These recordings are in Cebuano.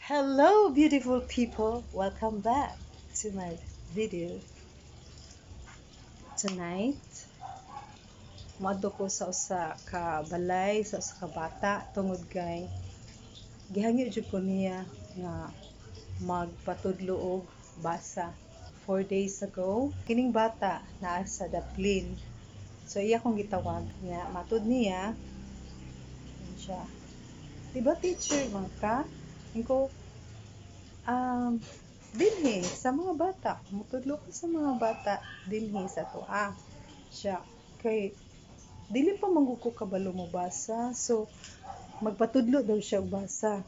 Hello, beautiful people. Welcome back to my video. Tonight, moadto ko sa usa ka balay sa usa ka bata tungod kay gihangyo jud ko niya nga magpatudlo og basa. 4 days ago, kining bata naa sa daplin. So iya kong gitawag nga matud niya siya. Di ba teacher man ka? Ingon ko, dinhi sa mga bata, mutudlo ko sa mga bata dinhi sa atoa. Siya kay dili pa man gud ko kabalo mobasa, so magpatudlo daw siya og basa.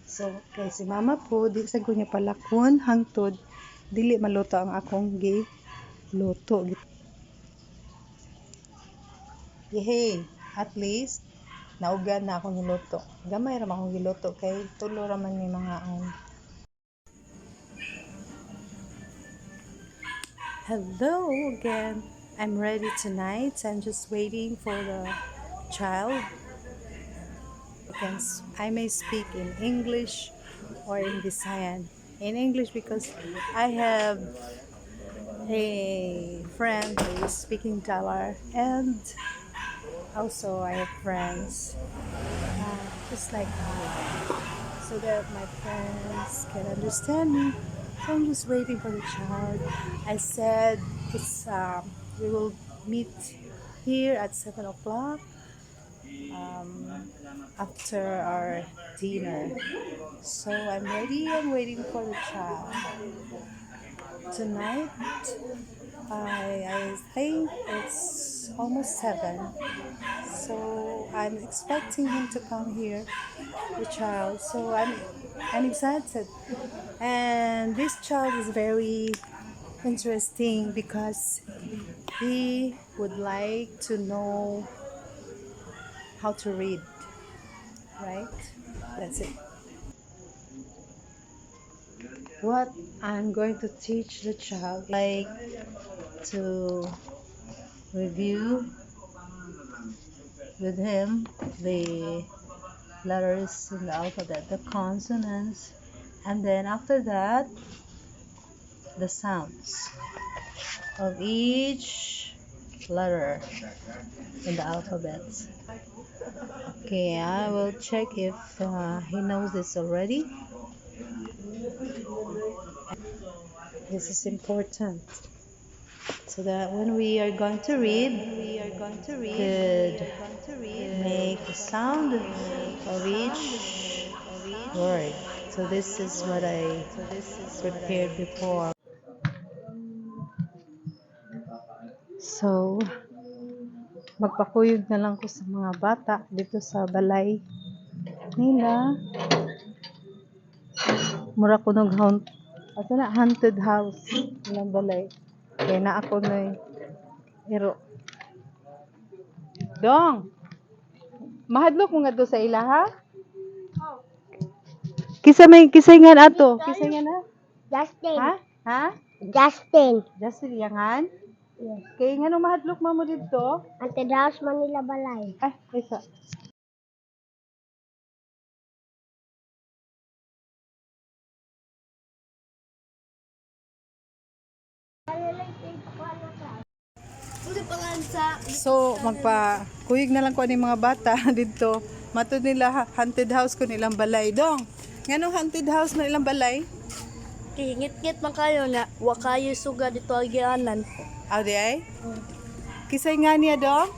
So kay si mama po, di sad ko niya palakwon hangtod dili maluto ang akong giluto. Yehey, at least nauga na akong giluto. Gamay ra man akong giluto kay tulo ra man mi mangaon. Hello again. I'm ready tonight. I'm just waiting for the child. I may speak in English or in Visayan. In English because I have a friend who is speaking Dalar, and also I have friends just like me, so that my friends can understand me. So I'm just waiting for the child. I said it's we will meet here at 7 o'clock after our dinner. So I'm ready. I'm waiting for the child. Tonight, I think it's almost 7. So I'm expecting him to come here, the child. So I'm excited. And this child is very interesting because he would like to know how to read, right? That's it. What I'm going to teach the child, like to review with him the letters in the alphabet, the consonants, and then after that, the sounds of each letter in the alphabet. Okay, I will check if he knows this already. This is important so that when we are going to read, could make the sound of each word. So this is what I prepared before. So, magpakuyog na lang ko sa mga bata dito sa balay nila. Mura ko nog haunt, asa na, haunted house ilang balay. Kaya na ako na iro. Dong, mahadlok mo nga do sa ila, ha? Kisa may kisay nga ato? Kisay nga na? Justin. Ha? Ha? Justin. Justin yangan? Yes. Kay ngano mahadlok man mo didto? Haunted house Manila balay. Ay, isa. So, magpa kuyog na lang ko ani mga bata didto. Matud nila haunted house ko nilang balay. Dong, nganong haunted house na ilang balay? Kihingit-ngit man kayo na wa kayo suga dito agianan. Aw di ay? Kisay nga niya, dong?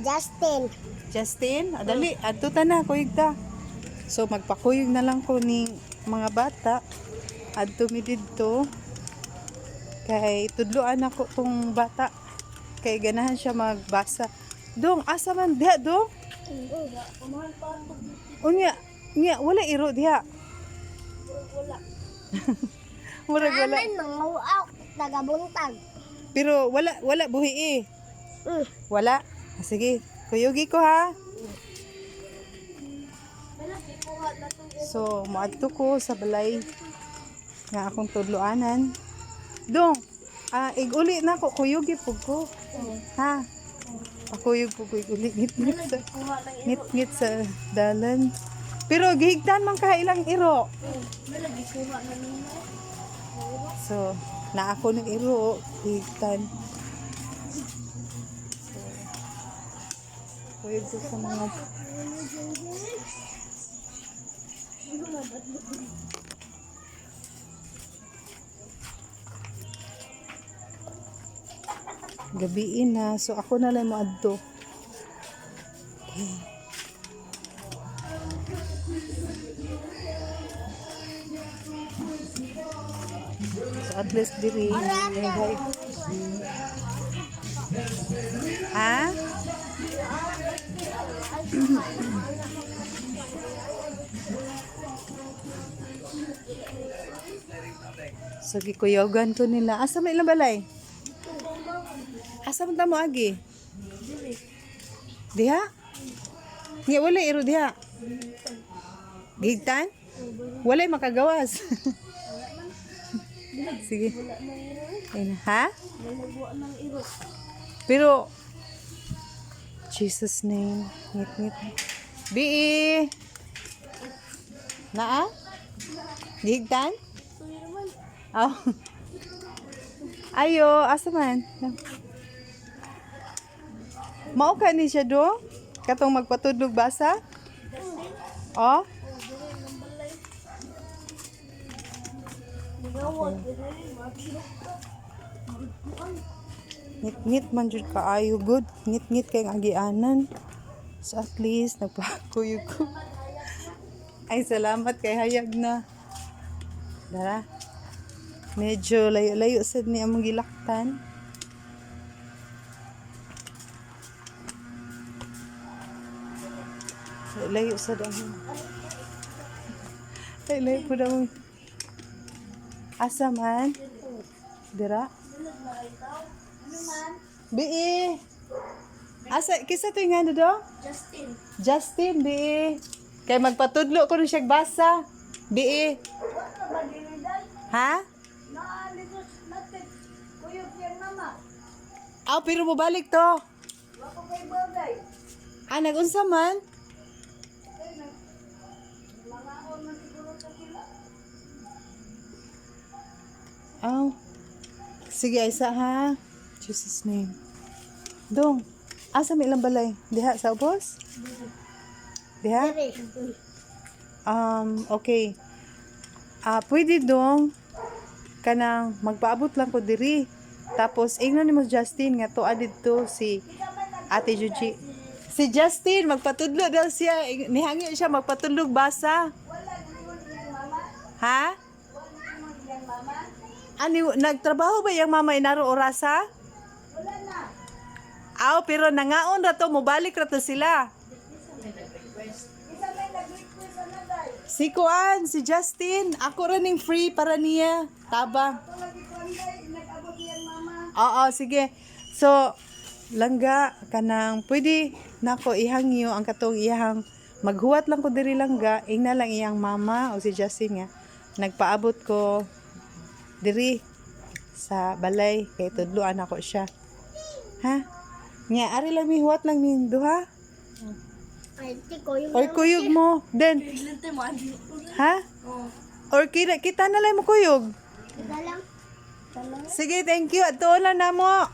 Justin. Justin, adali, adto ta na, kuyog ta. So magpakuyog na lang ko ni mga bata. Adto mi didto. Kay tudloan ako tong bata. Kay ganahan siya magbasa. Dong, asa man diha, dong? Unya, unya wala iro diha. Wala. Murag wala. Amin mga uaw tagabuntag. Pero wala wala buhi eh. Wala. Ah, sige, kuyugi ko ha. So, moadto ko sa balay nga akong tudloanan. Dong, iguli na ko, kuyugi pug ko. Ha? Pakuyog po ko iguli ngit-ngit sa dalan. Pero gihigtan man ka ilang iro. Wala gikuha na nimo. So, na ako ng iro, gihigtan. So, kuyog ko sa mga gabiin na. So, ako na lang mo adto. Okay. So, at least diri. Hi. Ha? So, gikuyogan ko nila. Asa may ilang balay? Asa man ta mo agi? Diha? Nga wala iro diha. Gigtan? Walay makagawas. Sige. Ayun na. Ha? Nalagwa ng iro. Pero Jesus name. Ngit ngit. Bi. Naa? Gigtan? Tuyo naman. Oh. Ayo, asa man? Mao ka ni siya do? Katong magpatudlog basa? Oh? Oh, dili ng balay. Nagawag dili madlok ka. Magkuan. Ngit-ngit man jud kaayo good. Ngit-ngit kay ang agianan. So at least nagpakuyog ko. Ay, salamat kay hayag na. Dara. Medyo layo-layo sad ni among gilaktan. Layo sad ang. Ay, layo po daw. Asa man? Dira? Ano man? Bi. Asa kisa to nga do? Justin. Justin, bi. Kay magpatudlo ko rin siya basa. Bi. Wa ka ba dili day? Ha? Naaligos natin. Kuyog yan mama. Aw, pero mobalik to. Wa ko kay bagay. Ah, nagunsa man? Kay nag mga man siguro sa sila. Aw. Sige, isa ha. Jesus name. Dong, asa may ilang balay? Diha sa ubos? Diha? Okay. Ah, pwede dong kanang magpaabot lang ko diri. Tapos ingnon nimo si Justin nga tuad didto si Ate Juji. Si Justin magpatudlo daw siya, nihangyo siya magpatudlog basa. Ha? Ani nagtrabaho ba yang mama inaro orasa? Wala na. Aw, pero nangaon ra to, mobalik ra to sila. Isa may nag-request na day. Si Kuan, si Justin, ako ra ning free para niya. Tabang. Ako lagi kuan day, nag-abot yan mama. Oo, sige. So, langga kanang pwede nako ihangyo ang katong iyang maghuwat lang ko diri langga, ingna lang iyang mama o si Justin nga nagpaabot ko diri sa balay kay tudloan ako siya. Ha? Nya ari lang mi huwat lang mi duha. Ay, ti ko yung Or kuyog mo. Then, Linte man. ha? Oh, Or kita, kita na lang mo kuyog. kita lang. Kita lang. Sige, thank you. Adtuon na namo.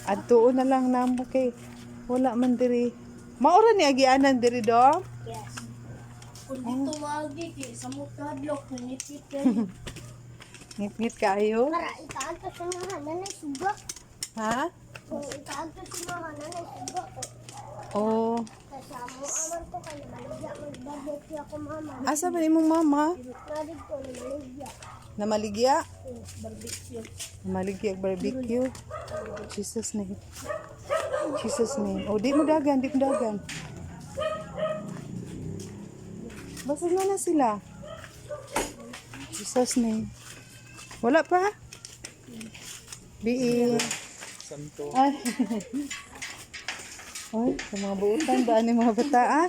Adtuon na lang namo kay wala man diri. Maura ni agianan diri do. Yes. Kung dito maagi kay sa mutadlok ngipit kay. Ngit-ngit kaayo. Para itaanto sa mga nanay suba. Ha? Kung itaanto sa mga nanay suba. Oh. Kasi amo aman ko kay maligya magbabok ako mama. Asa man imong mama? Narig ko na maligya. Namaligya? Barbecue. Namaligya og barbecue. Jesus name. Jesus name. Oh, di mo dagan, di mo dagan. Basag na na sila. Jesus name. Wala pa? Bi. Santo. Ay. Ay, sa mga buutan ba ni mga bata ah?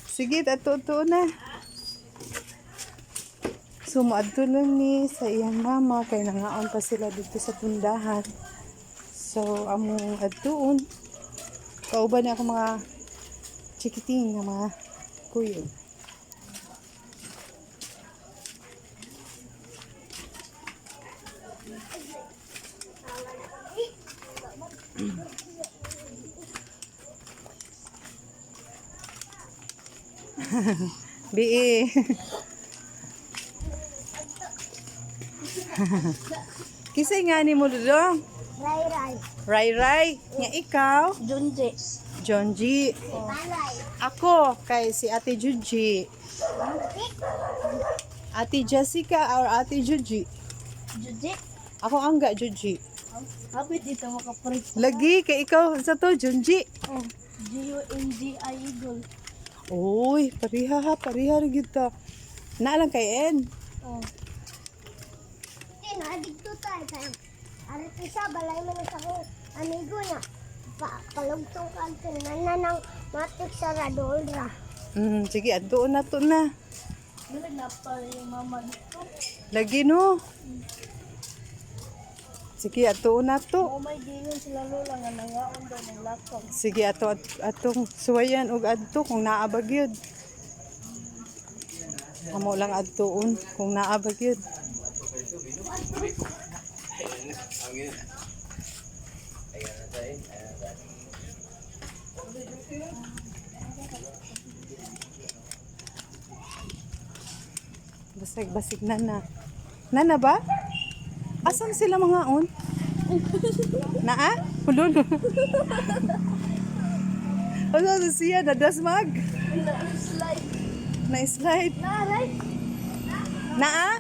Sige, ato-ato na. So, moadto lang ni sa iyang mama kay nangaon pa sila dito sa tindahan. So, among adtuon. Kauban niya ako mga Chikiting nga mga kuyog. Bi. Kisay nga ni mo dudong? Ray Ray. Ray Ray, nga ikaw, Junji. John G. Balay. Ako, kay si Ate Juji. Ate Jessica or Ate Juji. Junji? Ako ang ga Juji. Happy dito makaparit. Lagi kay ikaw sa to Junji. Oh, G-U-N-G-I Eagle. Uy, pariha ha, pariha ra gyud ta. Na lang kay N. Oh. Tin, dito tayo tayo. Arit isa, balay man sa akong amigo niya. Pa, palugtong ka na ng matik sa radolra. Sige, adtuon na to na. Dili na pa yung mama dito. Lagi no. Sige, adtuon na to. Oh my giyon sila lola nga nangaon daw ng laptop. Sige, ato atong suwayan og adto kung naa ba gyud. Amo lang adtuon kung naa ba gyud. Basig basig na na. Nana ba? Asan sila mga on? Naa? Hulon. Ano na siya? Nadasmag? Na-slide. Na-slide? Na, right? Naa?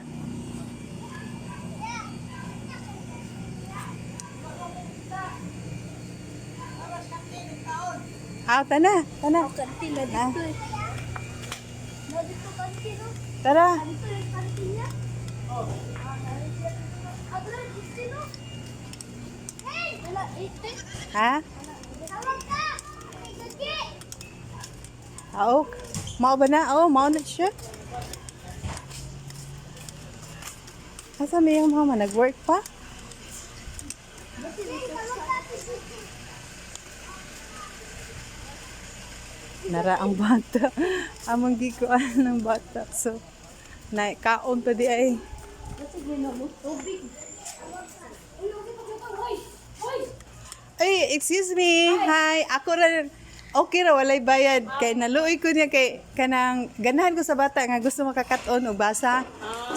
Ah, tana, tana. Oh, kantin na dito eh. Na dito kantin no? Tara. Dito yung kantin niya. Oh. Ah, dito no? Hey! Wala, ite. Ha? Tawag ka! Ate Gugi! Aok. Mao ba na? Oh, mao na siya. Asa may yung mama? Nag-work pa? Hey, tawag ka, Ate Gugi! Nara ang bata. Among gikuan ng bata. So, na kaon pa di ay. Kasi ginawa mo tubig. Ay, excuse me. Hi. Ako ra okay ra walay bayad kay naluoy ko niya kay kanang ganahan ko sa bata nga gusto makakat-on og basa.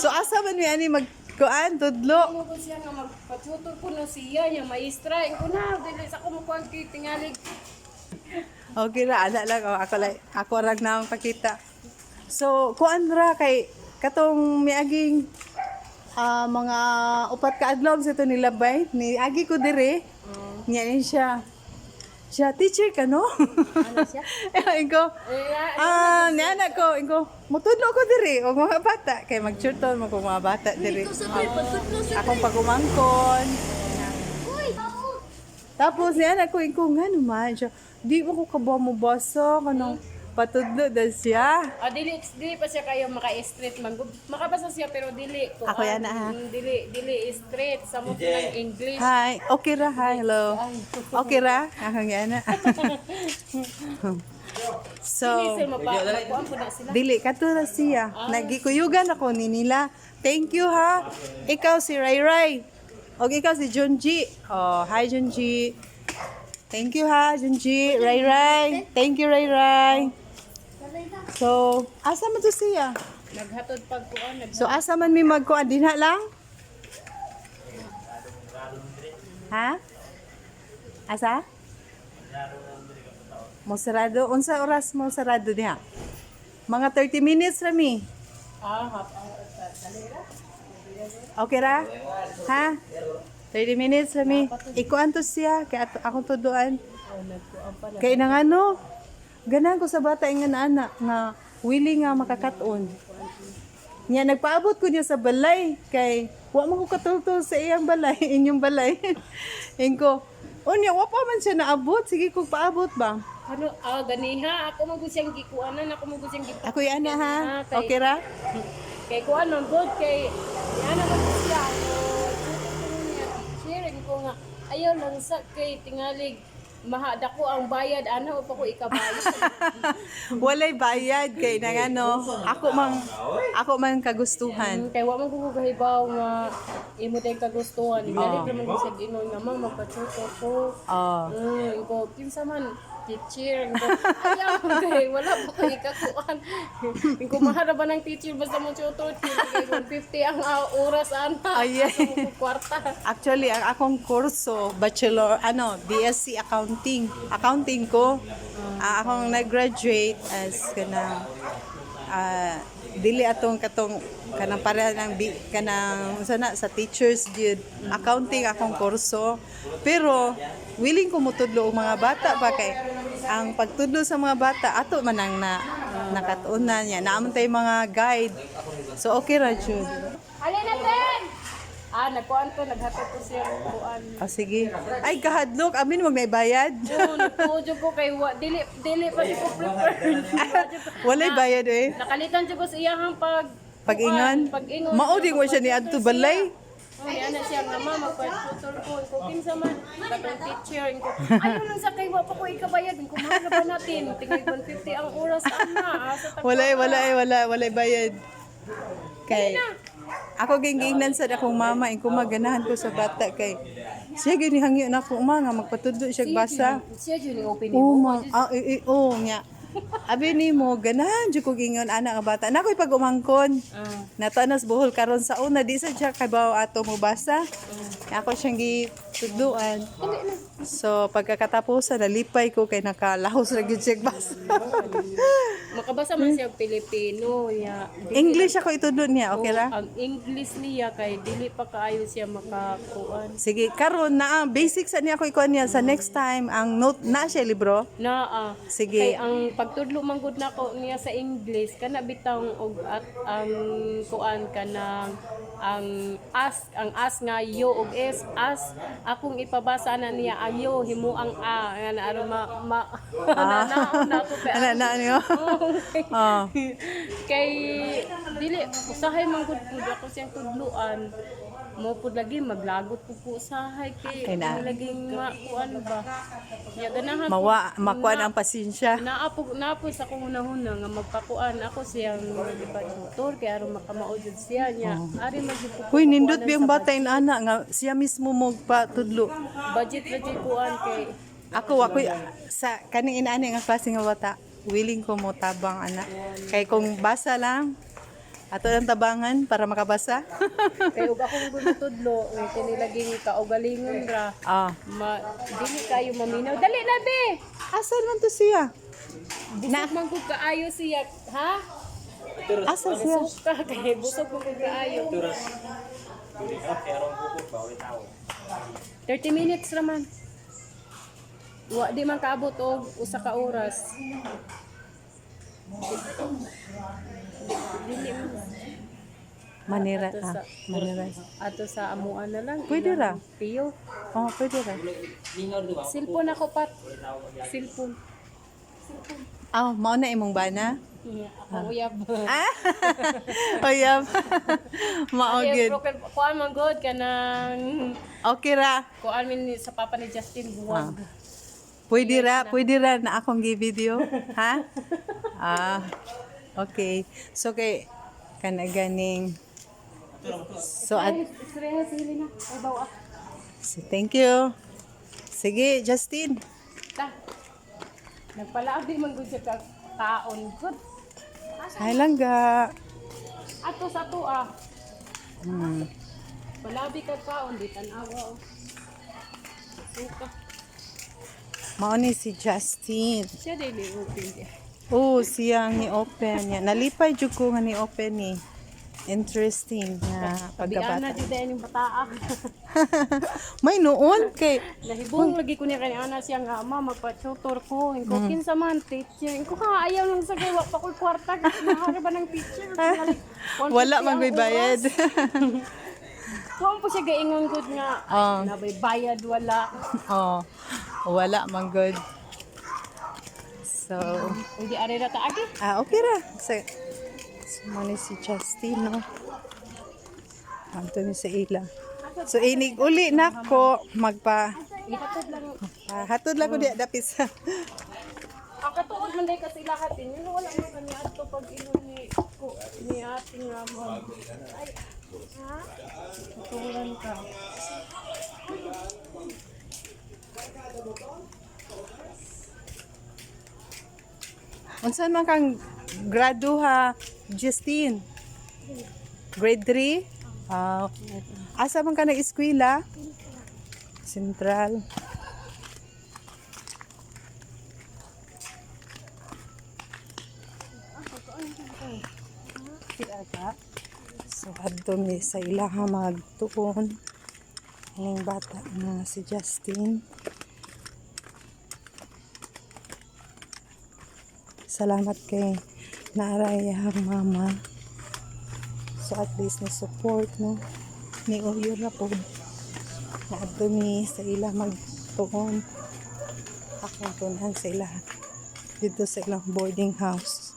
So asa man mi ani magkuan tudlo. Mo ko siya nga magpatutor ko na siya, yung maestra. Iko na, dili sa kumukuan kay tingalig. Okay ra ana lang oh, ako lang ako ra na ang pakita. So kuan ra kay katong miaging mga upat ka adlaw sa ito nilabay ni agi ko dire. Niya ni siya. Siya teacher ka no? Ano siya? Ingo, Eh, niya na ko, ingo, mutudlo ko diri og mga bata kay magchurton mo ko mga bata diri. Dito sa tayo, patutlo sa Akong pagumangkon. Uy! Tawag! Tapos niya na ko ingo nga naman siya. Di mo ko kabaw mo basa kanang patudlo dahil siya. Dili dili pa siya kayo maka-street man. Makabasa siya pero dili ko. Ako yan, ah. Dili dili street sa mo ng English. Hi, okay ra, hi, hello. Okay ra, akong yan na. So, Dili sila mapa, makuan po na sila. dili kato na siya. Nagikuyugan ako ni nila. Thank you ha. Ikaw si Ray Ray. Og ikaw si Junji. Oh, hi Junji. Thank you ha, Junji. Ray Ray. Thank you Ray Ray. So, asa man to siya? Naghatod pag kuan nag So asa man mi magkuan dinha lang? Ha? Asa? Mo sarado unsa oras mo sarado diha? Mga 30 minutes ra mi. half hour sa Okay ra? Ha? 30 minutes ra mi. Ikuan to siya kay ato, akong tuduan. Oh, nagkuan pa na. Kay nang ano? Ganahan ko sa bata nga ana nga willing nga makakaton. Niya nagpaabot ko niya sa balay kay wa man ko katultol sa iyang balay, inyong balay. Ingko, unya wa pa man siya naabot, sige ko paabot ba. Ano ganiha ako man gud siyang gikuanan, ako man gud siyang gipa. Ako ana ha. Ah, kay- Okay ra? Kay kuan man good kay ana man gud siya ako tutor ko niya teacher ko nga ayaw lang sa kay tingalig Mahadako ang bayad ana o pa ko ikabayad. Walay bayad kay nang ano, ako man kagustuhan. Kay wa man ko kahibaw nga imo day kagustuhan. Dali ra man ko sa Ginoo nga, "Ma'am, magpa-tutor ko." Oh. Ko kinsa man, teacher ko. Ayaw kay wala pa ko ikakuan. Ko mahara ba ng teacher basta mo tutor kay 150 ang oras ana. Ay, ay. Asa mo ko kwarta? Actually, ang akong kurso, bachelor, ano, BSc Accounting. Accounting ko. Ah, akong nag-graduate as kanang dili atong katong kanang para ng kanang sana sa teachers gyud, accounting akong kurso, pero willing ko motudlo og mga bata pa kay ang pagtudlo sa mga bata ato man ang na nakatunan niya naamon tay mga guide, so okay ra jud. Alin na ten? Ah, nagkuan ko, naghatod ko siya kuan. Ah, sige. Ay, kahadlok. Amin, wag na ibayad. Oo, nagtuo jud ko kay wa, dili dili pa si ko prepared. Walay bayad eh. Nakalitan jud ko sa iyahang pag Pag-ingon? Pag-ingon. Mao di mo siya niadto balay. Oh, niya na siya nga, "Ma'am, magpa-tutor ko. Ko kinsa man katong teacher ko." Ayo lang sa kay wa pa ko ikabayad. Ko mahal na ba natin? Tingay 150 ang oras ana. Asa ta? Walay, walay, wala, walay bayad. Kay ako gingingnan sa akong mama ing kumaganahan ko sa bata kay siya gini hangyo na ako ma nga magpatudlo siya basa. Siya jud ni open Oh, nimo. ma, ah, eh, eh, oh, nga. Abi nimo ganahan jud kog ingon ana nga bata. Na ako'y pag-umangkon. Natanas buhol karon sa una di sa siya kabaw ato mo basa. Ako siyang gitudluan. So pagkakatapusan nalipay ko kay nakalahos ra gyud siya basa. Makabasa man siya og Pilipino ya. English ako itudlo niya, okay ra? Ang English niya kay dili pa kaayo siya makakuan. Sige, karon na ang basic sa niya ako ikuan niya sa next time ang note na siya libro. Naa. Sige. Kay ang pagtudlo man gud nako niya sa English kana bitang og at ang kuan kanang ang as nga yo og s as akong ipabasa na niya ang yo himo ang a nga na aron ma, ma na, na, na, ako kay Ana na niyo. Oh. Kay dili usahay man gud pud ako siyang tudluan mo pud lagi maglagot pud ko usahay kay Kay na. na laging makuan ba ya ganahan Mawa makuan ang pasensya. Naapo naapo sa akong hunahuna nga magpakuan ako siyang ipa-tutor kay aron makamao jud siya niya. Ari man jud ko Huy, nindot biyang bata in ana nga siya mismo magpatudlo. Budget ra jud kuan kay Ako ako sa kaning inaani nga klase nga bata, willing ko mo tabang ana. Kay kung basa lang ato lang tabangan para makabasa. Kay ug akong gumutudlo nga kini laging kaugalingon ra. Ah. Ma dili kayo maminaw. Dali na be. Asan man to siya? Busog man gud kaayo siya, ha? Asa siya? Suka kay busog man gud kaayo. 30 minutes ra man. Wa di man kaabot og usa ka oras. Dili man. Manira. Ato Ah, sa Manira. ato sa amuan na lang. Pwede ra. Ilang Piyo. Oh, pwede ra. Silpon ako pat. Silpon. Ah, mao na imong bana? Yeah, ako uyab. Ah. Oyab. Mao Okay, gyud. broken kuan man good kanang Okay ra. kuan min sa papa ni Justin buwag. Pwede ra na akong gi-video, ha? Ah. Okay. So kay kana ganing. So at Isreha si Helena. Ay bawa. So, thank you. Sige, Justin. Ta. Nagpalaag di man gud siya ka kaon good. Hi langga. Ato sa tuwa. Palabi ka kaon di tan-awa. Oh. Suka. Mao ni si Justin. Siya dili open di. Oh, siya ang ni-open niya. Nalipay jud ko nga ni-open ni. Interesting na Biana pagkabata. jud dayon yung bataa. May noon kay Nahibong lagi ko niya kay ana siya nga ama magpa-tutor ko. Inko kinsa man teacher. Inko ha ayaw lang sa kay wa pa ko'y kwarta. Mahal ba ng teacher? Wala man may bayad. Kuan po siya gaingon gud nga Oh. nabay bayad wala. Oh, wala man good. So, Hindi ari ra ta agi. Ah, okay ra. So mao ni si Justin, no? Anto ni sa ila. So, inig uli nako magpa Ihatod lang. Ah, hatod lang ko diya dapit sa. Ang katuod man day kasi lahat din. Yun wala man kami ato pag ilon ni ko ni ate nga mo. Ay. Ha? Tuturan ka. Unsa man kang grado ha, Justine? Grade 3? Ah, asa man ka nag-eskwela? Central. So adto mi sa ilaha magtuon ining bata nga si Justin. Salamat kay naaray ang mama. So at least ni support, no. Ni uyo ra po. Naadto mi sa ila magtuon. Akong tunan sa ila dito sa ilang boarding house.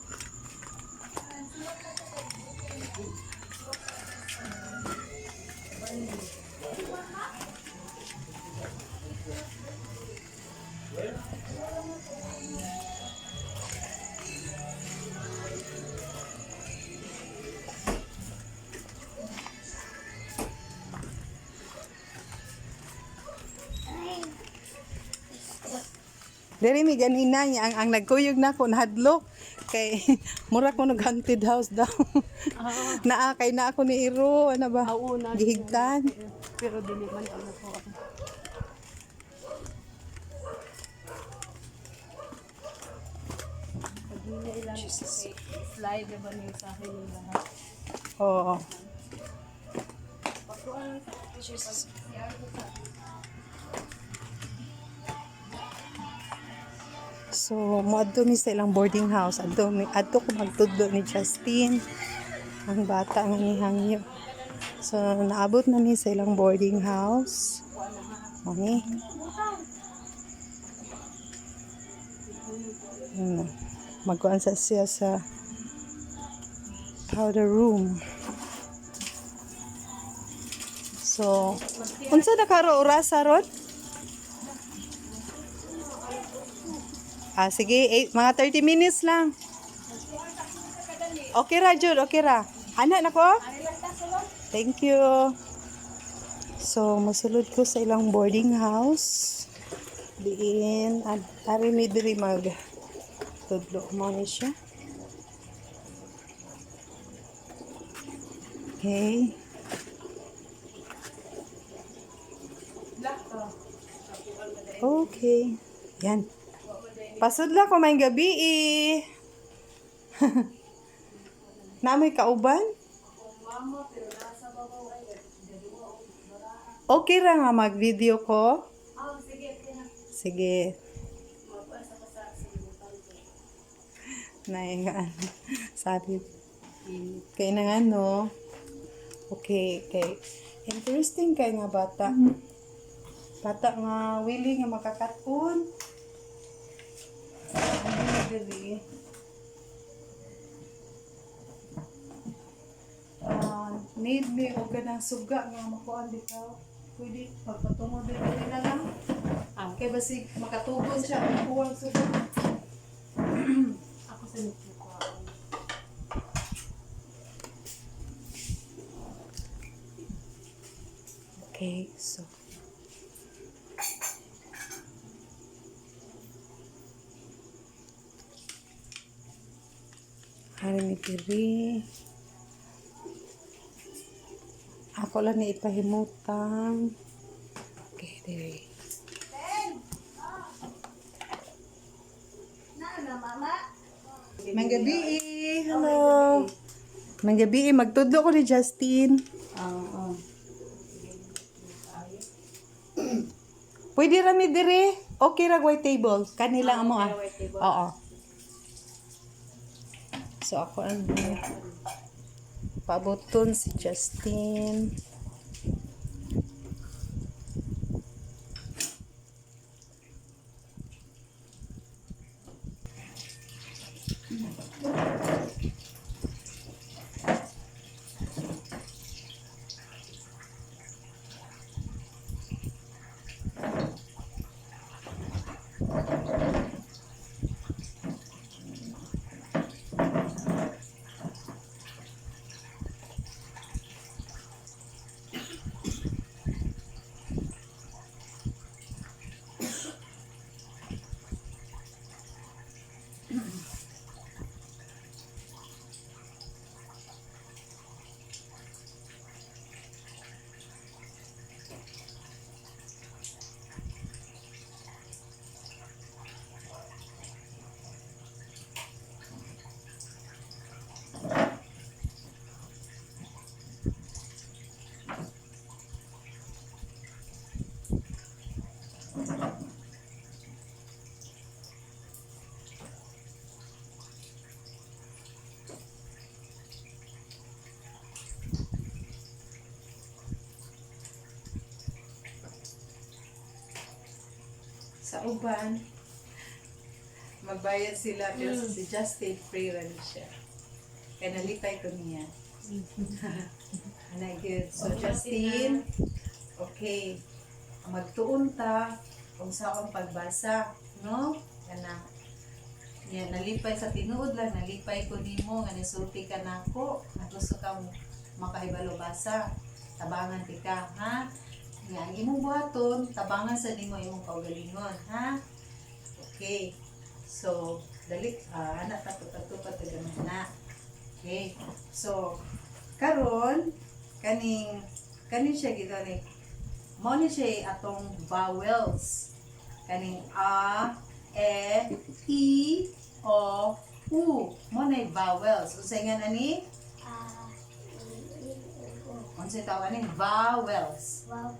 Diri mi ganina niya ang nagkuyog na ko nahadlok kay mura ko nag haunted house daw. Naa kay na ako ni Iro ano ba? Oo, na. Gihigtan. Pero dili man ano ko. Pag ilang slide ba niyo sa akin yung lahat. Oo. So, moadto mi sa ilang boarding house. Adto mi adto ko magtudlo ni Justin, ang bata nga ni Hangyo. So, naabot na mi sa ilang boarding house. Mami. Ano, magkuan sa siya sa powder room. So, unsa na karo orasa ron? Ah, sige, mga 30 minutes lang. Okay ra, Jud, okay ra. Ana na ko? Thank you. So, masulod ko sa ilang boarding house. Diin, ari mi diri mag tudlo mo ni siya. Okay. Okay. Yan. Pasudla ko may gabi eh. Namoy kauban? Okay ra nga mag-video ko? Sige. Nay, ano, sabi, kay na nga no. Okay, kay interesting kay nga bata. Bata nga willing nga makakaton. Ano diri? Ah, need me og ganang suga nga makuan bitaw. Pwede pagpatungo diri na lang. Ah. Kay basig makatugon siya og kuwang suga. Ako sa nito ko. Okay, so Hari ni diri. Ako lang ni ipahimutang. Okay, diri. Manggabi, hello. Manggabi, magtudlo ko ni Justin. Oo. Pwede ra mi dire. Okay ra white table. Kanila mo ah. Oo. So ako ang pabuton si Justin. Sa uban, magbayad sila pero si Justin, free ra ni siya. Kaya nalipay ko niya. Ana good. So Justin, okay. Magtuon ta kung sa akong pagbasa, no? Kana ya nalipay sa tinuod lang, nalipay ko nimo nga nisulti ka nako, nga gusto ka makahibalo basa. Tabangan ti ka, ha? Nga ang imong buhaton, tabangan sa nimo imong kaugalingon, ha? Okay. So, dali, anak ta pa na. Okay. So, karon kaning kanin siya gito ni mao ni siya atong vowels. Kaning a, e, i, o, u. Mao na vowels. Unsay nga nani? A, I, O, U. Unsay tawag ani? Vowels. Wow.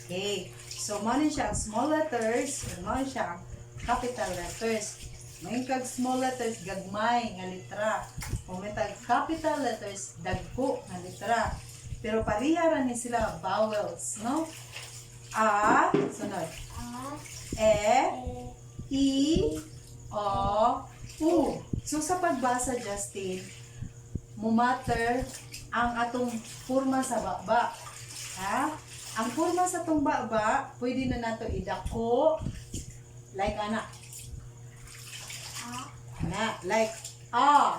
Okay. So, mao ni siya ang small letters, ug mao ni siya ang capital letters. May kag small letters, gagmay nga litra. Kung may tag capital letters, dagko nga litra. Pero pareha ra ni sila vowels, no? A, sunod. A, E, E, I, O, U. So sa pagbasa, Justin, mumatter ang atong forma sa baba. Ha? Ang forma sa atong baba, pwede na nato idako like ana. A, Ana, like a.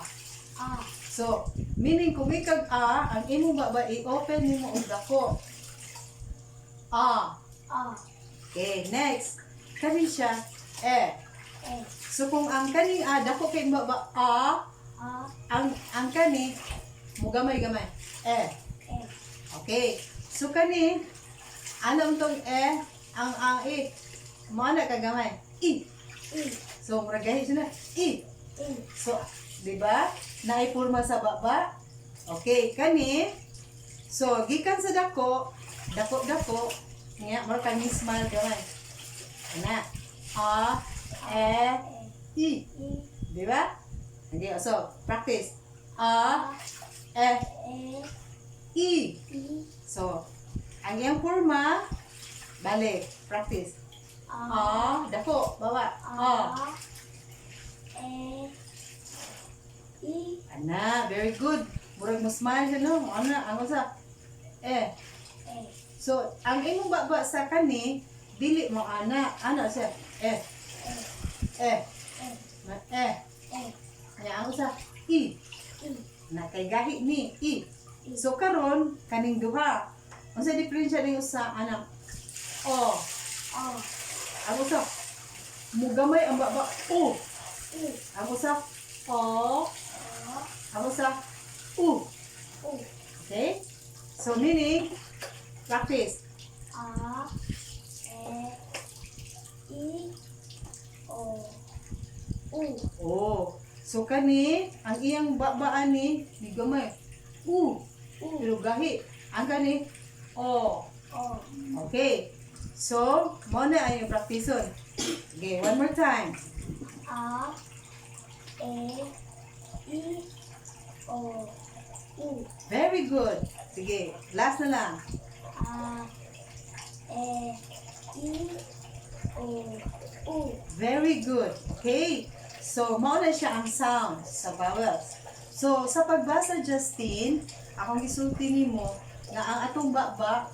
A. So, meaning kung may kag a, ang imong baba i-open nimo og dako. A. A, Okay, next. Kani siya e. E, So kung ang kaning a dako kay baba a, A, ang kani mugamay-gamay e. E, Okay. So kani alam tong e ang e mo na kagamay i. I, So murag gahi siya na i. I, So di ba? Naipurma sa baba. Okay, kani so gikan sa dako, dako dako nya murag kang smile gamay. Ana. A e i. I, Di ba? Okay, so practice. A e E, i. I, So, ang iyang forma, balik, practice. A, A, dako, bawa. A. A, E, I, Ana, very good. Murag mo smile siya, no? Ana, ang usa. E. E, So, ang imong baba sa kani, dili mo ana. Ana siya. E. E. E, Na, e. E, Nya ang usa. I. I, Na kay gahi ni I. So karon kaning duha. Unsa diferensya ning usa ana? O. O, Ang usa mugamay ang baba o. U, Ang usa o. O, Ang usa u. U, Okay? So meaning practice. A, E, I, O, U, O. So kani ang iyang babaan ni gamay u. U, Pero gahi ang kani o. O, Okay. So, mo na ang iyong practiceon. Okay, one more time. A, E, I, O, U, Very good. Sige, last na lang. A, E, I, O, U. Very good. Okay. So, mao na siya ang sound sa vowels. So, sa pagbasa, Justin, akong gisulti nimo nga ang atong baba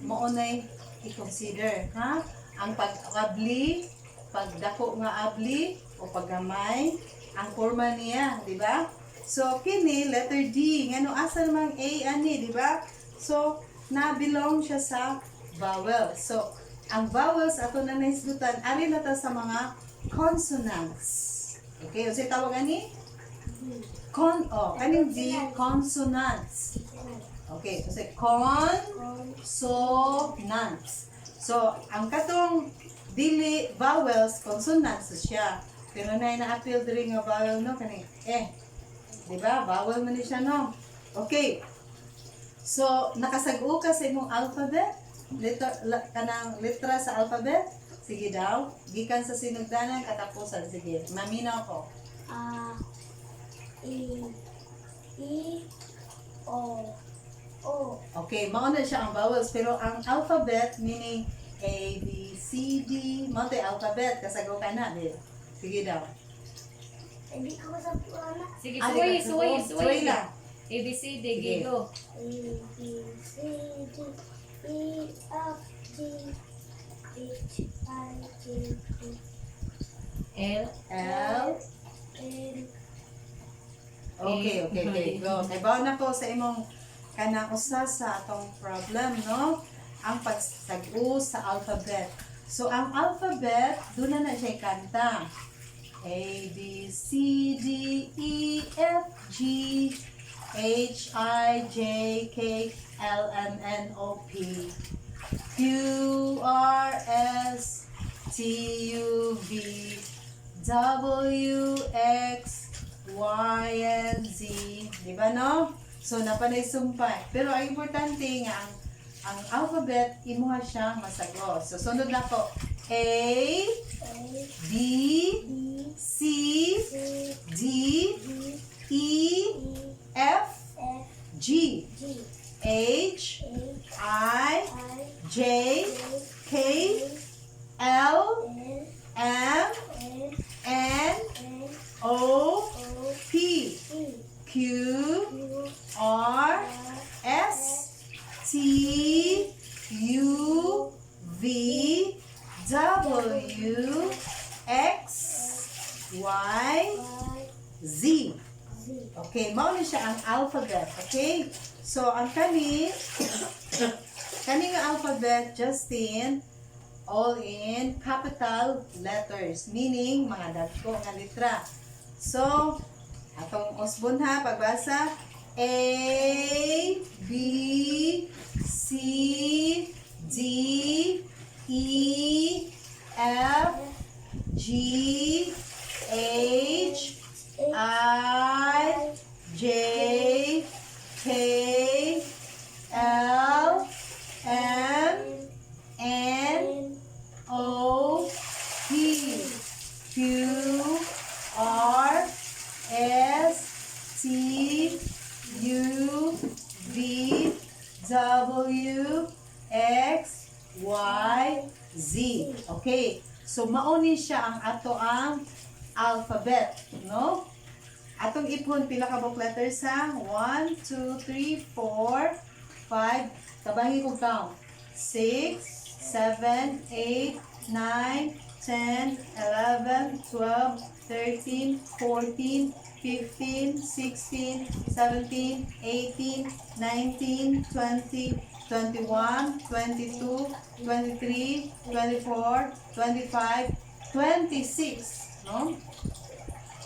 mao nay i-consider, ha? Ang pag-abli, pagdako nga abli o paggamay, ang forma niya, di ba? So, kini letter D, ngano asa namang A ani, di ba? So, na-belong siya sa vowel. So, ang vowels ato na nahisgutan ari na ta sa mga consonants. Okay, unsay tawag ani? D, Con oh, kaning D, consonants. Okay, so con consonants. So, ang katong dili vowels, consonants siya. Pero na na-appeal diri nga vowel no kani eh. Di ba? Vowel man ni siya no. Okay. So, nakasag-o ka sa imong alphabet? Letter, la, kanang letra sa alphabet? Sige daw. Gikan sa sinugdanan katapusan. Sige, maminaw ko. A, I, I, O, O, Okay, mao na siya ang vowels pero ang alphabet meaning A A, B, C, D. Mao alphabet. Kasago ka na. Di. Sige daw. Hindi ko sa ana. Sige, Ah, suway, di ba? suway, Suway suway. lang. A, B, C, D, Sige. G, go. A, B, C, D, E, F, G, H, I, J, K, L, L. L, Okay. Go. Kay na ko sa imong kanang usa sa atong problem, no? Ang pagsag-o sa alphabet. So, ang alphabet, doon na na siya kanta. A, B, C, D, E, F, G, H, I, J, K, L, M, N, O, P, Q, R, S, T, U, V, W, X, Y, and Z. Di ba, no? So, napanay sumpay. Pero ang importante nga, ang alphabet, imuha siyang masagot. So, sunod na ko. A, A, B, B, C, C, D, D, E, E, F, F, G, G, H, H, I, I, J, J, K, L, L, M, L, N, N, O, O, P, P, Q, Q, R, R, S, T, U, V, W, X, Y, Y, Z. Z. Okay, mao ni siya ang alphabet. Okay? So, ang kani, kani nga alphabet, Justin, all in capital letters, meaning mga dagko nga litra. So, atong usbon ha, pagbasa, A, B, C, D, E, F, G, H, I, J, K, L, M, N, N, O, P, Q, R, S, T, U, V, W, X, Y, Z. Okay. So, mauni siya ang ato ang alphabet, no? Atong ipon pila ka book letters ha? 1, 2, 3, 4, 5. Tabangi ko count. 6, 7, 8, 9, 10, 11, 12, 13, 14, 15, 16, 17, 18, 19, 20, 21, 22, 23, 24, 25, 26, no?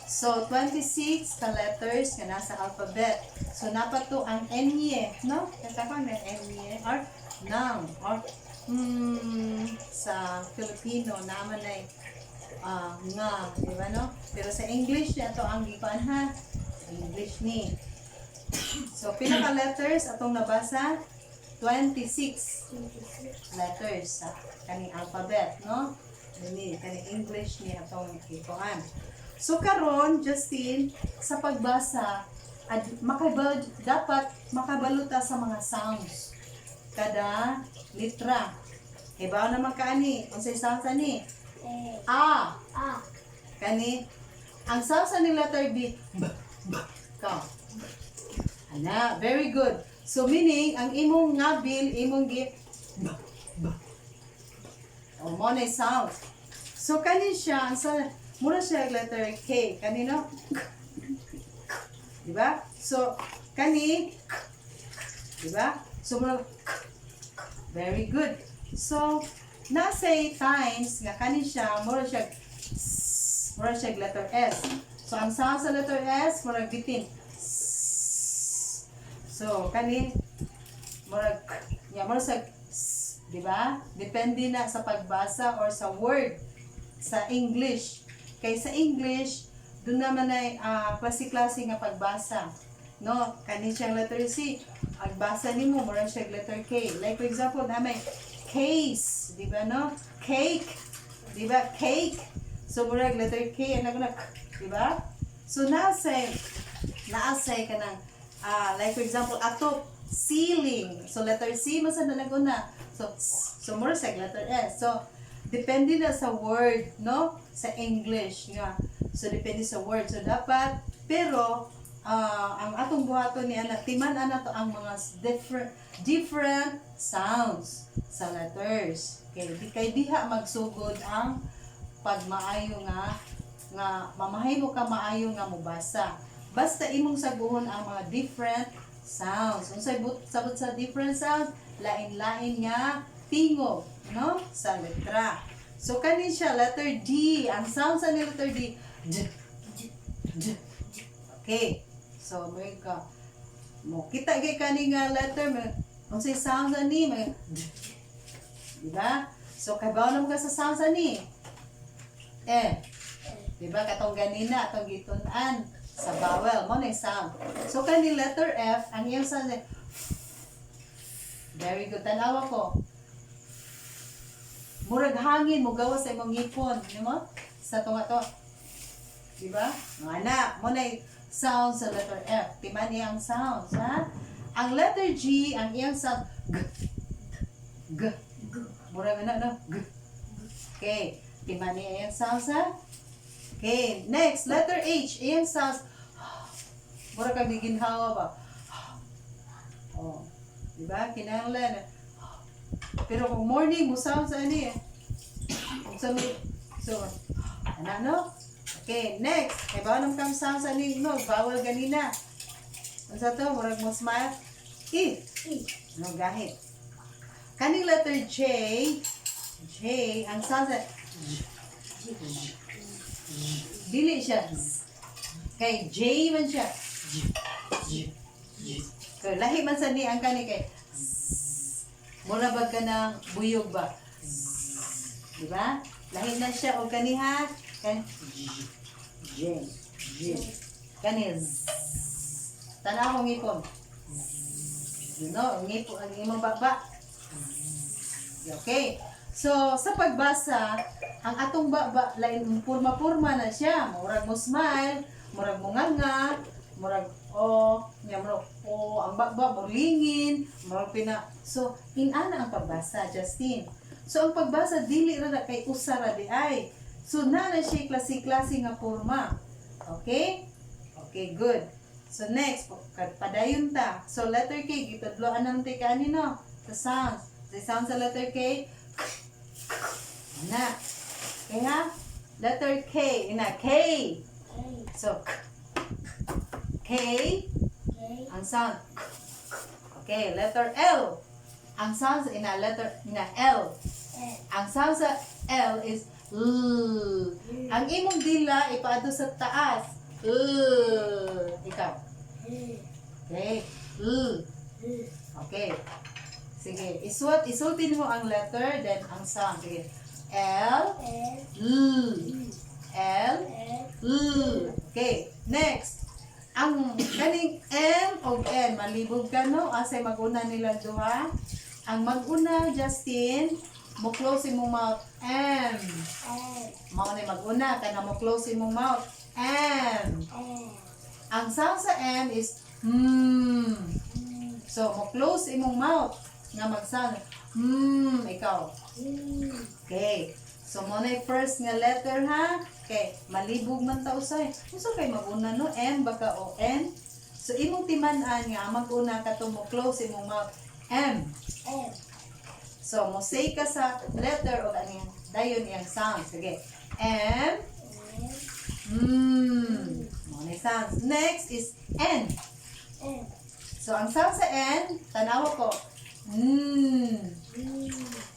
So, 26 ka letters nga nasa alphabet. So, napato ang enye, no? Kata ko na enye or nang or sa Filipino naman ay nga, di ba, no? Pero sa English, ato ang gikuan ha. English ni. So, pila ka letters atong nabasa? 26 letters sa kaning alphabet, no? Dini, kaning English ni atong gikuan. So karon, Justin, sa pagbasa, ad, makabalo, dapat makabaluta sa mga sounds kada litra. Ibaw naman ka ani, unsay sounds ani? A, A, A, kani ang sound sa ni letter B, B, B, ka. Ana, very good. So meaning ang imong ngabil, imong gi B, B. O mo na sound. So kani siya ang sa mura siya og letter K kanino? K. K. Di ba? So kani K. Di ba? So mura K. K. Very good. So nasa times nga kani siya mura siya S, mura siya og letter S. So ang sound sa letter S mura bitin. S. So kani murag K, nya mura sa S, di ba? Depende na sa pagbasa or sa word sa English. Kay sa English, doon naman ay klase-klase nga pagbasa. No, kani siyang letter C. Pagbasa nimo mura siya letter K. Like for example, na may case, di ba, no? Cake, di ba? Cake. So murag letter K ana na K, di ba? So nasa naasay ka ng like for example, atop ceiling. So letter C man sa nalaguna. So, S. So, more sa letter S. So, depende na sa word, no? Sa English nga. So, depende sa word. So, dapat, pero, ang atong buhaton ni ana, timan ana to ang mga different different sounds sa letters. Okay, di kay diha magsugod ang pagmaayo nga nga mamahimo ka maayo nga mobasa. Basta imong saguhon ang mga different sounds. Unsay but sabot sa different sounds? Lain-lain nga tingog, no? Sa letra. So kani siya letter D. Ang sound sa ni letter D, D, D. Okay. So may ka mo kita kay kani nga letter, may unsay sound ani, may D. Di ba? So kabaw na mo ka sa sound ani. Eh. Di ba katong ganina atong gitun-an sa vowel mo na yung sound. So kani letter F, ang iyang sound ay. Very good. Tanawa ko. Murag hangin mo gawas sa imong ngipon, di mo? Sa tunga to. Di ba? Mga anak, mo na yung sound sa letter F. Timan niya ang sounds, ha? Ang letter G, ang iyang sound, G. G. Murag na, no? G. Okay. Timan niya iyang sounds, ha? Okay. Next, letter H, iyang sounds, murag kang giginhawa ba? Oh. Di ba? Kinahanglan. Pero kung morning, mo sound sa ani eh. Kung sa may, so, ano, no? Okay, next. Kay ba nang kang sound sa ani, no? Bawal ganina. Ano sa to? Murag mo smile. E. E. No, gahit. Kaning letter J, J, ang sound sa J, J, J. Dili siya Z. Kay J man siya. J, J, J. So, lahi man sa ni ang kani kay Z. Mura ba ka ng buyog ba? Z. Di ba? Lahi na siya og kani ha. Kani J, J, J. Kani Z. Tanaw akong ngipon. Z. No, ang ngipon ang imong baba. Okay. So, sa pagbasa, ang atong baba, lain purma-purma na siya. Murag mo smile, murag mo nganga, murag o, nya murag o, ang baba mo lingin, murag pina. So, inana ang pagbasa, Justin. So, ang pagbasa dili ra na kay usa ra di ay. So, na na siya klase-klase nga porma. Okay? Okay, good. So, next, padayon ta. So, letter K, gitudloan naman tayo kanino. The sounds. The sound sa letter K, na. Okay ha? Letter K. Ina, K. K. So, K. K. K. Ang sound. K. Okay, letter L. Ang sound sa ina, letter ina L. L. Ang sound sa L is L. Ang imong dila ipaadto sa taas. L. Ikaw. L. Okay. L. L. Okay. Sige, isuot, isultin mo ang letter, then ang sound. Sige. L, L. L, L, L. L. Okay, next. Ang kaning M o N, malibog ka no? Asay mag-una nila duha. Ang mag-una, Justin, mo close imong mouth, M. L. Mao na mag-una, kana mo close imong mouth, M. L. Ang sound sa M is hmm. So, mo close imong mouth nga mag-sound. Ikaw. Mm. Okay. So, mo na yung first nga letter ha. Okay, malibog man ta usay. Unsa kay mag-una no? M baka o N? So, imong timan-an nga ang mag-una ka to mo close imong mouth. M. M. So, mo say ka sa letter o anong dayon iyang sound. Sige. M. M. Mo na yung sound. Next is N. N. So, ang sound sa N, tanawa ko. Mm.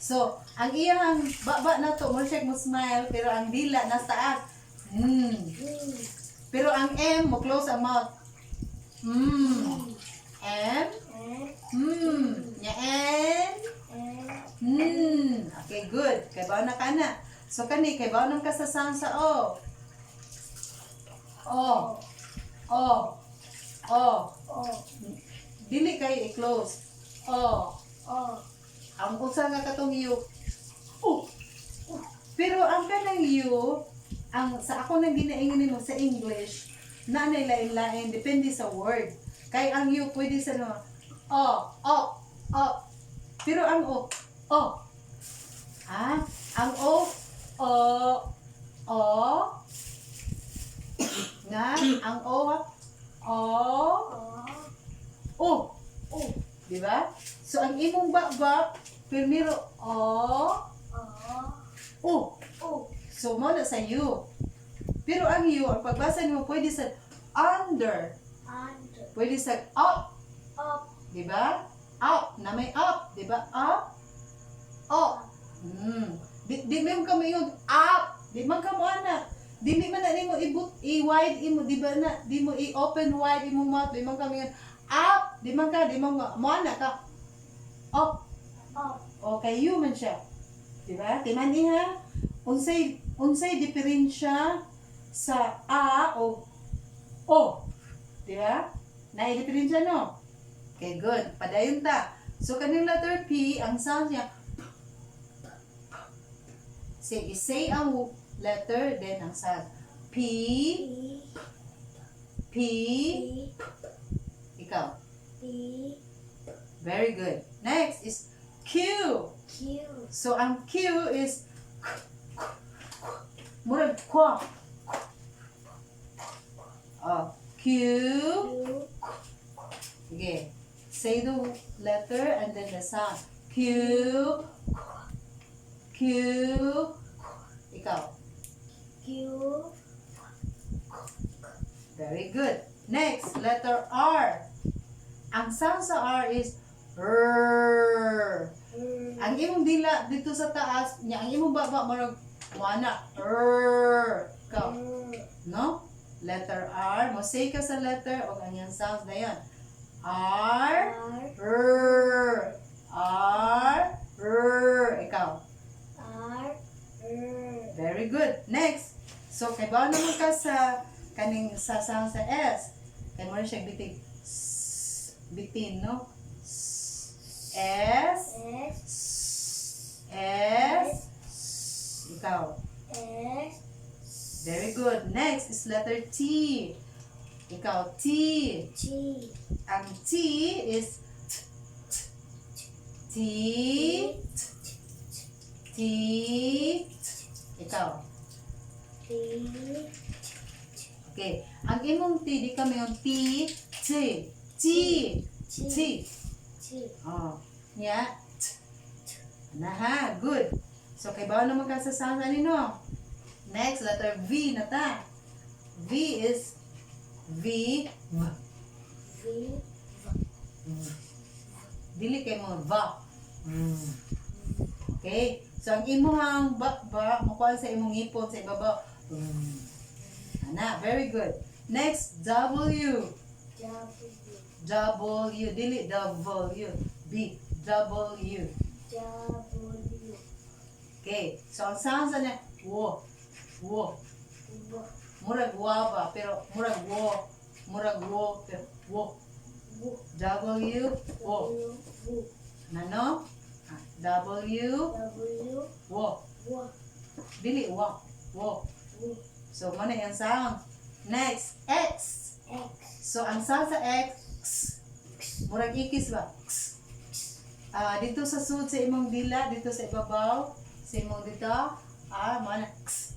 So, ang iyang baba na to, mo siya mo smile, pero ang dila nasa taas. Pero ang M, mo close ang mouth. M. M. Nya N. N. Okay, good. Kay bawo na ka na. So, kani, kay bawo nang ka sa sound sa O. O. O. O. O. Dili kay i-close. O. O. Ang usa nga katong U. Oh. Pero ang kanang U, ang sa ako nang ginaingon nimo sa English, na nay lain-lain depende sa word. Kay ang U pwede sa no, o, o, o. Pero ang O, O. Ah, ang O, O, O. Nga, ang O, O, O. O. Di ba? So, ang imong baba, primero, O, O. O. So, mao na sa U. Pero ang U, ang pagbasa nimo pwede sa under, Under. pwede sa up, Up. di ba? Up, na may up, di ba? Up, up. Di, di man ka moingon up, di man ka mo ana. Dili man na nimo ibut i-wide imo, di ba na? Di mo i-open wide imong mouth, di man ka moingon up, di man ka, di man mo ana ka. Up. Up. Okay, U man siya. Di ba? Timan ha. Unsay unsay diferensya sa A o O? Di ba? Naay diferensya, no? Okay, good. Padayon ta. So kaning letter P, ang sound niya p, p, p. Say, say ang letter, then ang sound. P, P. P, P. Ikaw. P. Very good. Next is Q. Q. So, ang Q is k, k, k. Murag kwa. Oh, Q. Q. Okay. Say the letter and then the sound. Q. Q. Ikaw. Q. Very good. Next, letter R. Ang sound sa R is R. Ang imong dila dito sa taas, nya ang imong baba murag wana. R. Ikaw. No? Letter R. Mo say ka sa letter o ang iyang sounds na yan. R. R. R. R. R. Ikaw. R. R. Very good. Next. So, kay bawo naman ka sa kaning sa sound sa S. Kay mo siya bitig S, bitin, no? S, S, S. S, S. Ikaw. S. Very good. Next is letter T. Ikaw, T. T. Ang T is T, T, T, T, T. Ikaw. T. Okay. Ang imong T, di kami yung T, T, T, T. T. T. Oh. Nya, T, T. Na ha, good. So, kay bawo naman ka sa sound ani, no? Next, letter V na ta. V is V, V. V. V. Dili kay mo va. V. Okay? So, ang imuhang ba, ba, mukuha sa imong ngipon sa ibabaw. V. Ana, very good. Next, W. W. W. Dili, W. B. W. W. Okay. So, ang sound sa niya, wo. Wo. W. Murag wa ba, pero murag wo. Murag wo, pero wo. W. W, wo. W. Nano? Ah, W, W. wo. W. Dili, wa. Wo. W. So, mao na yung sound. Next, X. X. So, ang sound sa X, X. Murag ikis ba? X. Ah, dito sa sud sa imong dila, dito sa ibabaw, sa imong dito, ah, mao na X.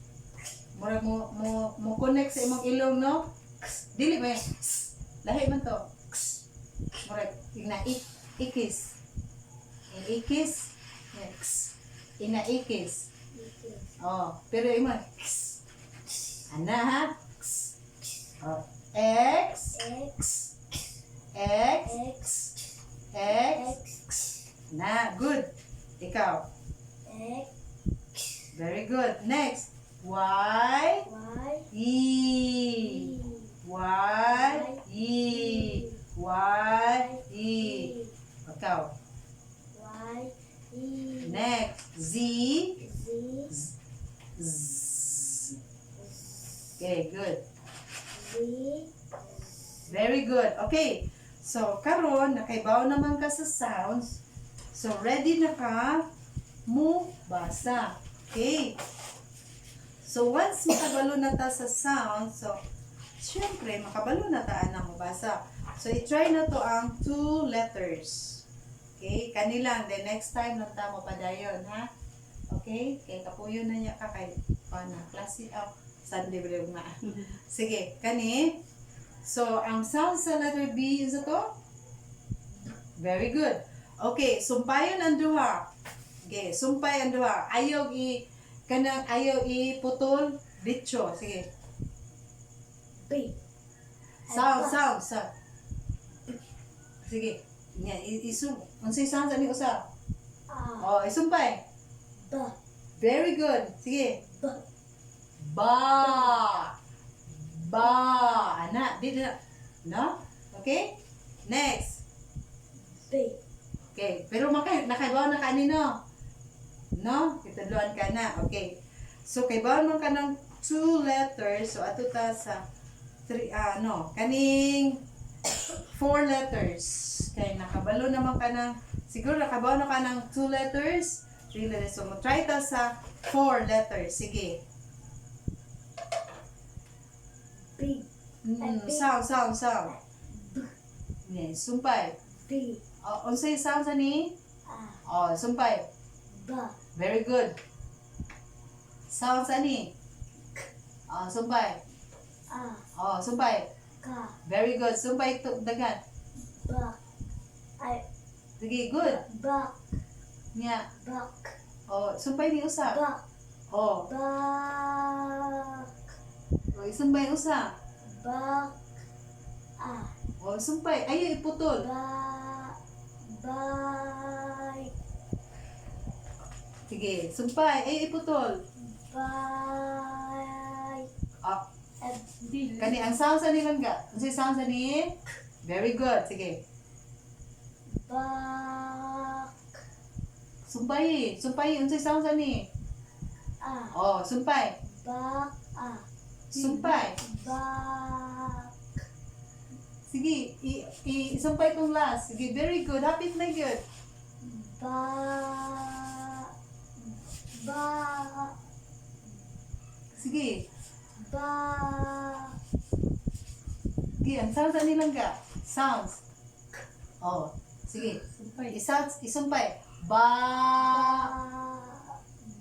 Murag mo connect sa imong ilong, no? X. Dili ba yan? X. Lahi man to. X. Murag ina ik, ikis. Ikis. X. Ina ikis. Oh, pero imo X. Ana ha? X. Oh, X. X. X. X. X. X. Na, good. Ikaw. X. Very good. Next. Y. Y. E. Y. E. Y. E. Ikaw. Y. E. Next. Z. Z. Z. Okay, good. Z. Very good. Okay. So, karon nakaibaw naman ka sa sounds. So, ready na ka mo basa. Okay. So, once makabalo na ta sa sound, so, syempre, makabalo na ta na mo basa. So, i-try na to ang two letters. Okay. Okay, kani lang then next time lang ta mo padayon ha. Okay? Kay kapuyo na niya ka kay pana klase oh, Sunday ba nga. Sige, kani. So, ang sound sa letter B is to? Very good. Okay, sumpayon ang duha. Okay, sumpay ang duha. Ayaw i kanang ayaw i putol diretso. Sige. B. Sound, sound, sound. Sige. Nya isum unsay sound sa ni usa? A. Oh, isumpay. B. Very good. Sige. B. Ba. Ba. Ana, di na. No? Okay? Next. B. Okay. Pero maka nakaibaw na ka nino. No? Kitadluan ka na. Okay. So kaibaw man ka ng two letters. So ato ta sa three ah no, kaning four letters. Kay nakabalo naman ka ng siguro nakabaw na ka ng two letters, three letters. So mo try ta sa four letters. Sige. B. Sound, sound, sound. Yeah, sumpay. B. Oh, unsay sound sa ni? A. Oh, sumpay. B. Very good. Sound sa ni? Oh, sumpay. A. Oh, sumpay. K. Very good. Sumpay to dagan. B. I. Sige, good. Bak. Nya. Bak. Oh, sumpay ni usa. Bak. Oh, Bak. oh sumpay usa. Bak. A. Oh, sumpay. Ayo iputol. Ba. Bye. Sige, sumpay. Ayo iputol. Bye. Ah, F. kani ang sound sa ni langga. Unsay sound sa ni? Very good. Sige. Bak. Sumpay. Sumpay unsay sound sa ni? A. Oh, sumpay. Bak. A. Sumpay. Bak. Sige, i, i isumpay kong last. Sige, very good. Hapit na good. Ba. Ba. Sige. Ba. Sige, ang sound sa nilang ga. Sounds. Oh, sige. Sumpay. Isounds, isumpay. Ba.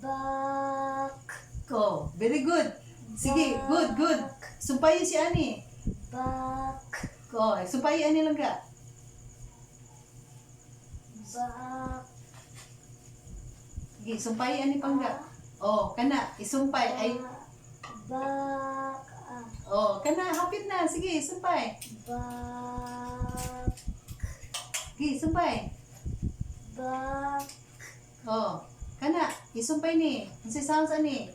Bak. Ko. Very good. Sige, good, good. Sumpay si ani. Bak. Ko, sumpay ani lang ga. Bak. Sige, sumpay ani pangga. Oh, kana isumpay ay Bak. A. oh, kana hapit na. Sige, sumpay. Bak. Sige, sumpay. Bak. Oh, kana isumpay ni. Unsay sounds ani?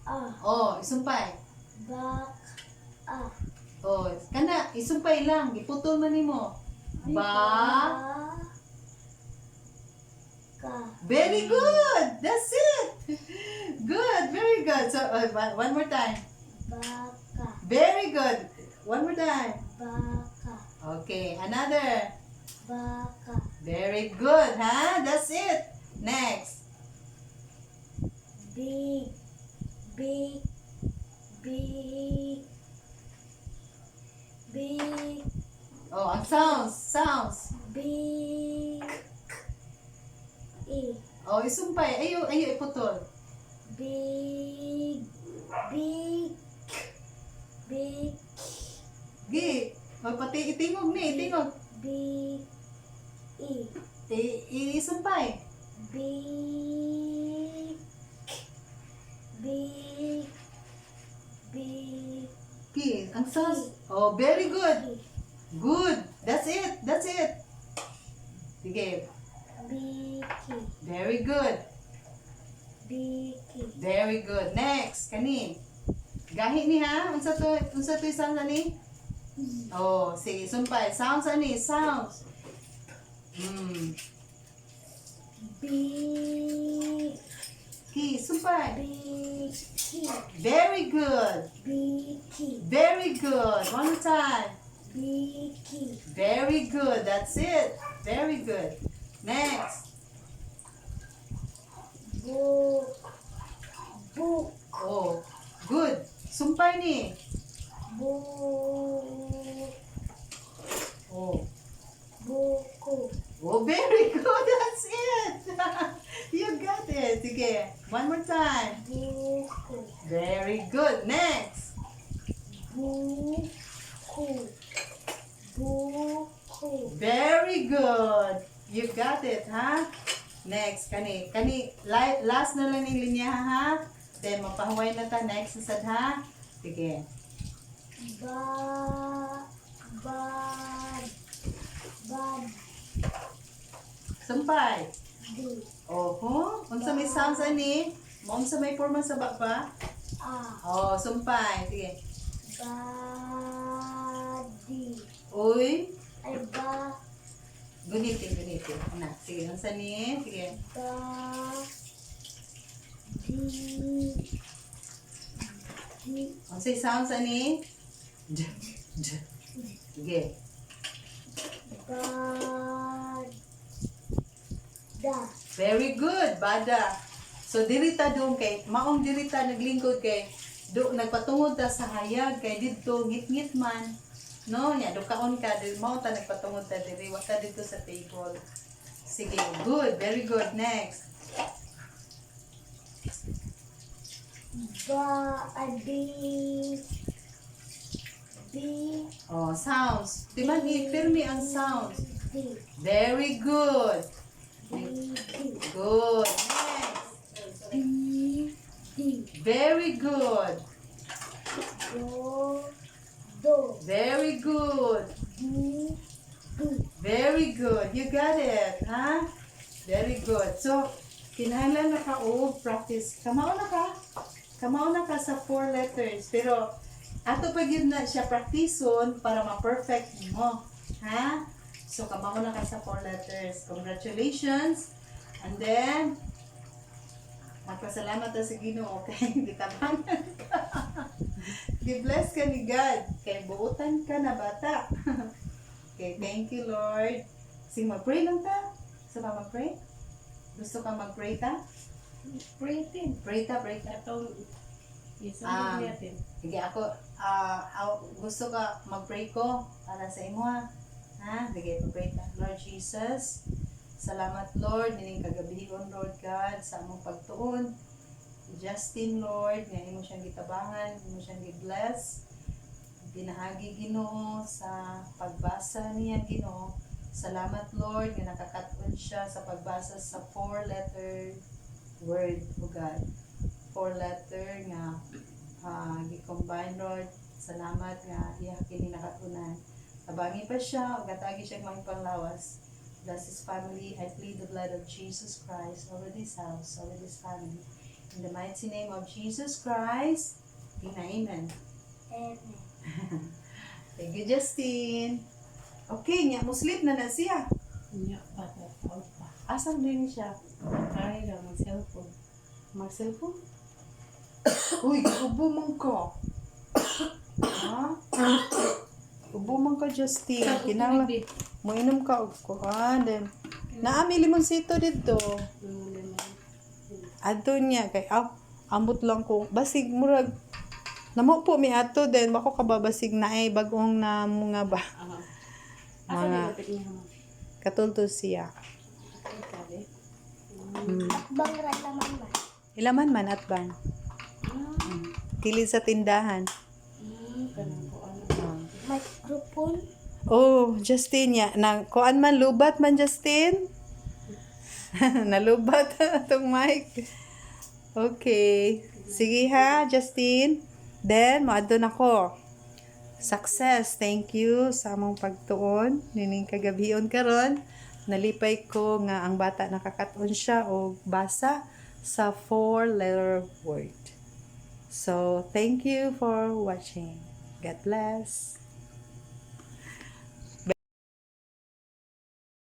A. Oh, isumpay. Bak. A. Oh, kana isumpay lang, giputol man nimo. Ba. Ka. Very good. That's it. Good, very good. So one more time. Baka. Very good. One more time. Baka. Okay, another. Baka. Very good, huh? That's it. Next. Big. Big. Big. Big. Oh, ang sounds, sounds. Big. E. Oh, isumpay. Ayo, ayo iputol. Big. Big. Big. Gi. Oh, pati itingog ni, itingog. Big. E. I, isumpay. Big. Big. Big. Gi, ang sounds. Oh, very good. E. Good. That's it. That's it. Sige. Biki. Very good. Biki. Very good. Next, kani. Gahi ni ha? Unsa to sound ani? Oh, sige, sumpay. Sounds ani, sounds. Big. Ki, sumpay. Biki. Very good. Biki. Very good. One more time. Biki. Very good. That's it. Very good. Next. Book. Book. Oh, good. Sumpay ni. Book. Oh. Buko. Oh, very good. One more time. Buko. Very good. Next. Buko. Buko. Very good. You got it, ha? Next, kani. Kani, last na lang yung linya, ha? Then, mapahuway na ta. Next, sad, ha? Sige. Ba. Ba. Ba. Sumpay. Di. Oho. Unsa may sounds ani? Unsa may forma sa baba? A. Oh, sumpay. Sige. Ba. Di. Uy. Ay ba. Gunitin, gunitin. Na, sige, unsa ni? Sige. Ba. Di. Di. Unsay sounds ani? D. D. Sige. Ba. Da. Very good, bada. So diri ta dong kay maong diri ta naglingkod kay do nagpatungod ta sa hayag kay didto ngit-ngit man. No, nya do kaon ka diri mao ta nagpatungod ta diri wa ta didto sa table. Sige, good, very good. Next. Ba. A. B. B. Oh, sounds. Di man i-firme ang sounds. D. Very good. B. D. Good. Next. B. D. Very good. Do. Do. Very good. D. D. Very good. You got it, ha? Very good. So, kinahanglan na ka og practice. Kamao na ka. Kamao na ka sa four letters. Pero, ato pa gyud na siya practiceon para ma-perfect mo. Ha? So, kamao na ka sa four letters. Congratulations. And then, magpasalamat ta sa Ginoo kay gitabangan ka. Gi-bless ka ni God. Kay buotan ka na bata. Okay, thank you, Lord. Sige, mag-pray lang ta. Gusto ka mag-pray? Gusto ka mag-pray ta? Pray tin. Pray ta, pray ta. Atong isa natin. Sige, ako, gusto ka mag-pray ko para sa imo, ha? Ha? Sige, pray ta. Lord Jesus, salamat, Lord, nining kagabion, Lord God, sa among pagtuon. Justin, Lord, nga imo siyang gitabangan, imo siyang gi-bless. Pinaagi, Ginoo, sa pagbasa niya, Ginoo. Salamat, Lord, nga nakakaton siya sa pagbasa sa four-letter word, O God. Four-letter nga gi-combine, Lord. Salamat nga iya kini nakatunan. Tabangi pa siya, ug hatagi siya mga panglawas. Bless his family. I plead the blood of Jesus Christ over this house, over this family. In the mighty name of Jesus Christ, amen. Amen. Thank you, Justin. Okay, nya, muslim na na siya. Nya pa ta pa. Asan din siya? Ay ra mag cellphone. Mag-cellphone? Uy, ubo man ka. Ha? Ubo man ka, Justin. Kinahanglan, moinom ka og kuan. Then, naami limonsito dito. Adto niya kay ah, ambot lang ko. Basig murag namo po mi ato then bako ka babasig na ay bagong na mga ba Asa Mga- ni kapit niya mo? katulto siya. Ay, sabi. Bang laman ba? Ilaman man at ban. Kilid sa tindahan. Kanang ko ano. Microphone. Oh, Justin ya, na kuan man lubat man Justin. Nalubat atong mic. Okay. Sige ha, Justin. Then moadto na ko. Success. Thank you sa among pagtuon nining kagabion karon. Nalipay ko nga ang bata nakakaton siya og basa sa four-letter word. So, thank you for watching. God bless.